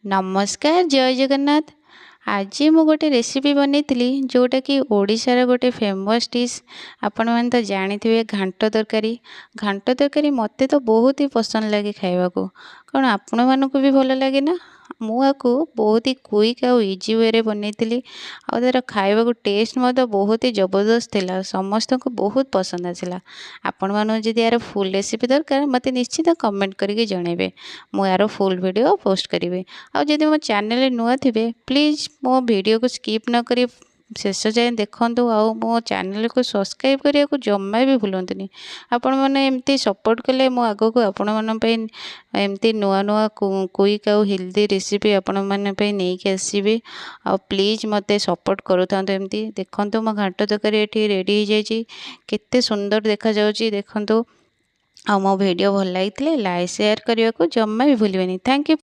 ନମସ୍କାର, ଜୟ ଜଗନ୍ନାଥ। ଆଜି ମୁଁ ଗୋଟେ ରେସିପି ବନେଇଥିଲି, ଯେଉଁଟାକି ଓଡ଼ିଶାର ଗୋଟେ ଫେମସ୍ ଡିଶ୍। ଆପଣମାନେ ତ ଜାଣିଥିବେ, ଘାଣ୍ଟ ତରକାରୀ। ଘାଣ୍ଟ ତରକାରୀ ମୋତେ ତ ବହୁତ ହି ପସନ୍ଦ ଲାଗେ ଖାଇବାକୁ। କ'ଣ ଆପଣମାନଙ୍କୁ ବି ଭଲ ଲାଗେ ନା? ମୁଁ ଆକୁ ବହୁତ ହି କୁଇକ୍ ଆଉ ଇଜି ୱେରେ ବନେଇଥିଲି ଆଉ ତା'ର ଖାଇବାକୁ ଟେଷ୍ଟ ମଧ୍ୟ ବହୁତ ହି ଜବରଦସ୍ତ ଥିଲା। ସମସ୍ତଙ୍କୁ ବହୁତ ପସନ୍ଦ ଆସିଲା। ଆପଣମାନଙ୍କୁ ଯଦି ଏହାର ଫୁଲ୍ ରେସିପି ଦରକାର, ମୋତେ ନିଶ୍ଚିତ କମେଣ୍ଟ କରିକି ଜଣାଇବେ। ମୁଁ ଏହାର ଫୁଲ୍ ଭିଡ଼ିଓ ପୋଷ୍ଟ କରିବି। ଆଉ ଯଦି ମୋ ଚ୍ୟାନେଲରେ ନୂଆ ଥିବେ, ପ୍ଲିଜ୍ ମୋ ଭିଡ଼ିଓକୁ ସ୍କିପ୍ ନ କରି ଶେଷ ଯାଏଁ ଦେଖନ୍ତୁ ଆଉ ମୋ ଚ୍ୟାନେଲକୁ ସବସ୍କ୍ରାଇବ୍ କରିବାକୁ ଜମା ବି ଭୁଲନ୍ତୁନି। ଆପଣମାନେ ଏମିତି ସପୋର୍ଟ କଲେ ମୁଁ ଆଗକୁ ଆପଣମାନଙ୍କ ପାଇଁ ଏମିତି ନୂଆ ନୂଆ କୁଇକ୍ ଆଉ ହେଲ୍ଦି ରେସିପି ଆପଣମାନଙ୍କ ପାଇଁ ନେଇକି ଆସିବି। ଆଉ ପ୍ଲିଜ୍ ମୋତେ ସପୋର୍ଟ କରୁଥାନ୍ତୁ ଏମିତି। ଦେଖନ୍ତୁ, ମୋ ଘାଣ୍ଟ ତରକାରୀ ଏଠି ରେଡ଼ି ହେଇଯାଇଛି। କେତେ ସୁନ୍ଦର ଦେଖାଯାଉଛି ଦେଖନ୍ତୁ। ଆଉ ମୋ ଭିଡ଼ିଓ ଭଲ ଲାଗିଥିଲେ ଲାଇକ୍, ସେୟାର କରିବାକୁ ଜମା ବି ଭୁଲିବେନି। Thank you.